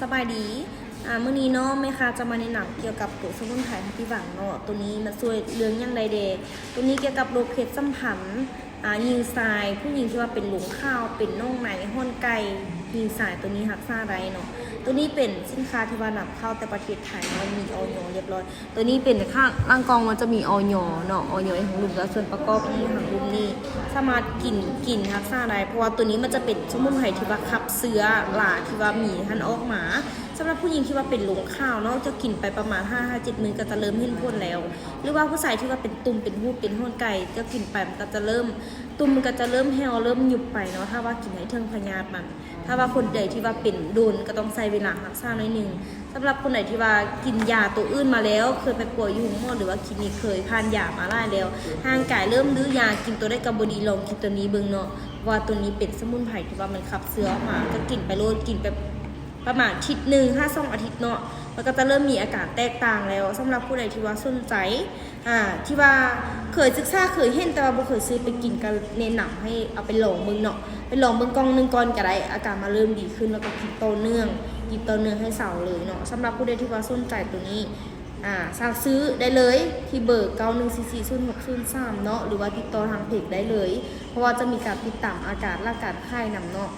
ສະບາຍດີ ອາ ມື້ນີ້ເນາະ ແມ່ຄ້າຈະມາແນະນຳກ່ຽວກັບໂຕສະໝຸນໄພທີ່ຫວັງເນາະ ໂຕນີ້ມັນຊ່ວຍເລື່ອງຫຍັງໄດ້ແດ່? ໂຕນີ້ກ່ຽວກັບໂລກເພດສຳພັນ ອາ ຍິງຊາຍ ຜູ້ຍິງທີ່ວ່າເປັນລົງຂາວ ເປັນໜອງໃນ ຮ້ອນໄກ່ ຍິງຊາຍ ໂຕນີ້ຮັກສາໄດ້ເນາະ. ໂຕນີ້ເປັນສິນຄ້າທີ່ວ່ານຳເຂົ້າແຕ່ປະເທດໄທເນາະ ມີ ອອຍ ລຽບຮ້ອຍ. ໂຕນີ້ເປັນ ຂ້າງຫຼັງກ່ອງມັນຈະມີ ອອຍ ເນາະ ອອຍ ທາງລຸ່ມ ແລ້ວສ່ວນປະກອບທີ່ທາງລຸ່ມນີ້ສາມາດກິນ ກິນຮັກສາໄດ້ ເພາະວ່າໂຕນີ້ມັນຈະເປັນສະໝຸນໄພທີ່ວ່າຂັບເຊື້ອລາທີ່ວ່າມີຫັ້ນອອກມາ. ສຳລັບຜູ້ຍິງທີ່ວ່າເປັນລົງຂາວເນາະ ເຈົ້າກິນໄປປະມານຫ້າຫາເຈັດມື້ກໍຈະເລີ່ມເຫັນຜົນແລ້ວ ຫຼືວ່າຜູ້ຊາຍທີ່ວ່າເປັນຕຸ່ມ ເປັນຮູດ ເປັນຮ້ອນໄກ່ ເຈົ້າກິນໄປມັນກໍຈະເລີ່ມ ຕຸ່ມມັນກໍຈະເລີ່ມແຫ້ວ ເລີ່ມຍຸບໄປເນາະ ຖ້າວ່າກິນໃຫ້ເຖິງພະຍາດມັນ. ຖ້າວ່າຄົນໃດທີ່ວ່າເປັນດົນກໍຕ້ອງໃຊ້ເວລາຮັກສາໜ້ອຍໜຶ່ງ. ສຳລັບຄົນໃດທີ່ວ່າກິນຢາໂຕອື່ນມາແລ້ວ ເຄີຍໄປປົວຢູ່ໂຮງໝໍ ຫຼືວ່າຄລີນິກ ເຄີຍຜ່ານຢາມາຫຼາຍແລ້ວ ຮ່າງກາຍເລີ່ມດື້ຢາ ກິນໂຕໃດກໍບໍ່ດີ ລອງກິນໂຕນີ້ເບິ່ງເນາະ ວ່າໂຕນີ້ເປັນສະໝຸນໄພທີ່ວ່າມັນຂັບເຊື້ອອອກມາ ກໍກິນໄປໂລດ ກິນໄປປະມານທິດໜຶ່ງຫາສອງອາທິດເນາະ ມັນກໍຈະເລີ່ມມີອາການແຕກຕ່າງແລ້ວ. ສຳລັບຜູ້ໃດທີ່ວ່າສົນໃຈ ອາ ທີ່ວ່າເຄີຍສຶກສາ ເຄີຍເຫັນ ແຕ່ວ່າບໍ່ເຄີຍຊື້ໄປກິນ ກໍແນະນຳໃຫ້ເອົາໄປລອງເບິ່ງເນາະ ໄປລອງເບິ່ງກ່ອງໜຶ່ງກ່ອນກໍໄດ້ ອາການມັນເລີ່ມດີຂຶ້ນ ແລ້ວກໍກິນຕໍ່ເນື່ອງ ກິນຕໍ່ເນື່ອງໃຫ້ເຊົາເລີຍເນາະ. ສຳລັບຜູ້ໃດທີ່ວ່າສົນໃຈໂຕນີ້ ອາ ສັ່ງຊື້ໄດ້ເລີຍທີ່ເບີ ເກົ້າໜຶ່ງສີ່ສີ່ ສູນຫົກສູນສາມ ເນາະ ຫຼືວ່າຕິດຕໍ່ທາງເພຈໄດ້ເລີຍ ເພາະວ່າຈະມີການຕິດຕາມອາການ ແລະ ການຂາຍນຳເນາະ.